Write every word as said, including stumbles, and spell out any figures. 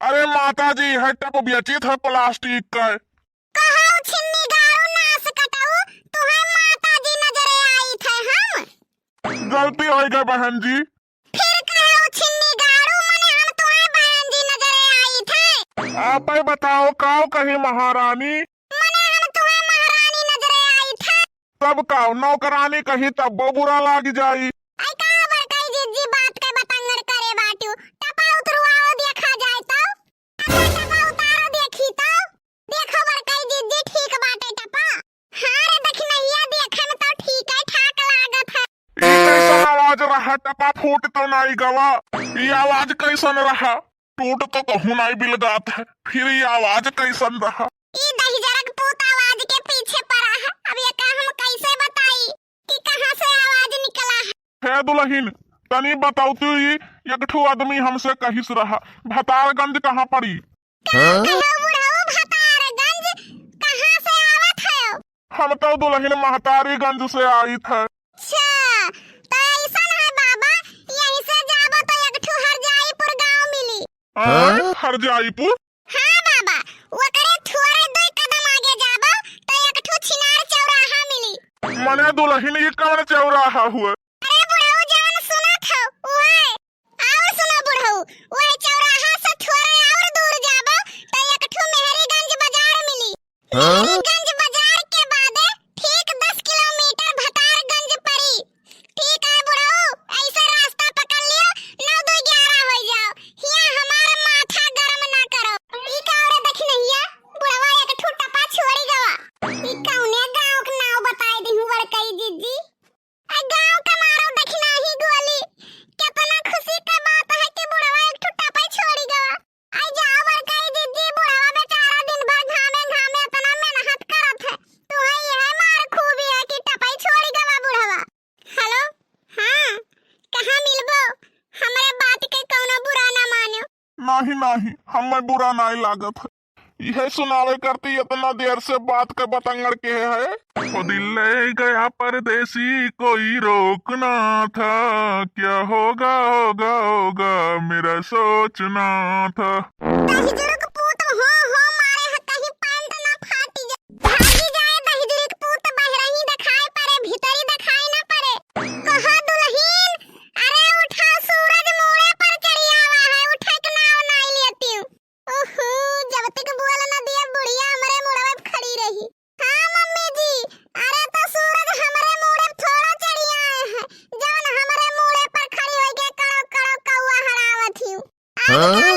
अरे माता जी, है टप बेचित है प्लास्टिक का। कहौ छिन्नी गाड़ू नास कटऊ, तुहै माता जी नजरे आइत है हम। गलती होइ गै बहन जी। फिर कहौ छिन्नी गाड़ू, मने हम तुहै बहन जी नजरे आइत है। आपै बताओ, काव कही महारानी? मने हम तुहै महारानी नजरे आइत है। तब काव नौकरानी कही तब्बो बुरा लागि जाई। आई का बड़कई जिज्जी बात के बतंगड़ करे बाट्यू, टपा उतरवाओ देखा जाए तो। टपा, टपा उतारो देखी तो। देखो बड़कई जिज्जी ठीक बाटे टपा। हाँ रे दखिनहिया देखे में तो ठीक है ठाक लागत है। ई कैसन आवाज रहा टपा, फूट तो नाई गवा। ई आवाज कैसन रहा? टूट तो कहूँ नाई बिलगात है, फिर ई आवाज कैसन रहा? ई दहिजरक पूत आवाज के पीछे पड़ा है। अब ये का हम कैसे बताई कि कहाँ से आवाज निकला है? हे दुलहिन, तनी बतौतू ई एक ठो आदमी हमसे कहिस रहा, भतारगंज कहाँ पड़ी? का कहो बुढ़ऊ भतारगंज कहाँ से आवत है? हम तो दुलहिन महतारीगंज से आइत है। अच्छा, तो ऐसन है बाबा, यहीं से जाबो तो एक ठो हरजाईपुर गाँव मिली। हाँ? हरजाईपुर? हाँ बाबा, ओकरे थोड़े दुई कदम आगे जाबो तो एक ठो छिनार चौराहा मिली। मने दुलहिन ई कौन चौराहा हुए? अरे बुढ़ऊ जवन सुनत हो उहे। और सुनो बुढ़ऊ, उहे चौराहा से थोड़े और दूर जाबो तो एक ठो मेहरीगंज बाजार मिली। हाँ? मेहरीगंज बाजार के बादे ठीक दस किलोमीटर भतारगंज पड़ी। ठीक है बुढ़ऊ, ऐसे रास्ता पकड़ लियो, नौ दो ग्यारह हो जाओ। हिया हमार माथा गरम ना करो। ई का रे दखिनहिया, बुढ़वा एक ठो टपा छोड़ी गवा। ई कौने गाँव के नाव बताए दिहू बड़कई जिज्जी? आ गाँव के मारो दखिनही गोली। केतना खुशी के बात है कि बुढ़वा एक ठो टपा छोड़ी गवा। आई जाओ बड़कई जिज्जी, बुढ़वा बेचारा दिन भर घामे घामे एतना मेहनत करत है। तुहै इहै मार खूबी है कि टपई छोड़ी गवा बुढ़वा। हेलो, हाँ, कहाँ मिलबो? हमरे बात के कौनो बुरा ना मान्यो। नाहीं, नाहीं, हमें बुरा नाहीं लागत है। इहै सुनावे करती एतना देर से बात के बतंगड़ के है। ओ दिल ले गया परदेसी, कोई रोकना था, क्या होगा, होगा, होगा, मेरा सोचना था। दहिजरक पूत हो, हो मारे ह कहीं पैंट ना फाटी जा-, भागी जाए दहिजरक पूत, बहरही देखाए परे, भीतरी देखाए ना परे। कहो दुलहिन, अरे उठा सूरज मूड़े पर चढ़ी आवा है, उठे के नाव नाई लेती हूँ। ओहो, जब तक बोल न दिया बुढ़िया हमरे मुड़वे पे खड़ी रही। हाँ मम्मी जी, अरे तो सूरज हमरे मुड़े पे थोड़ा चढ़ी आए हैं, जौन हमरे मुड़े पर खड़ी होइके कड़ो कड़ो कौआ हड़ावत हियो। आजकल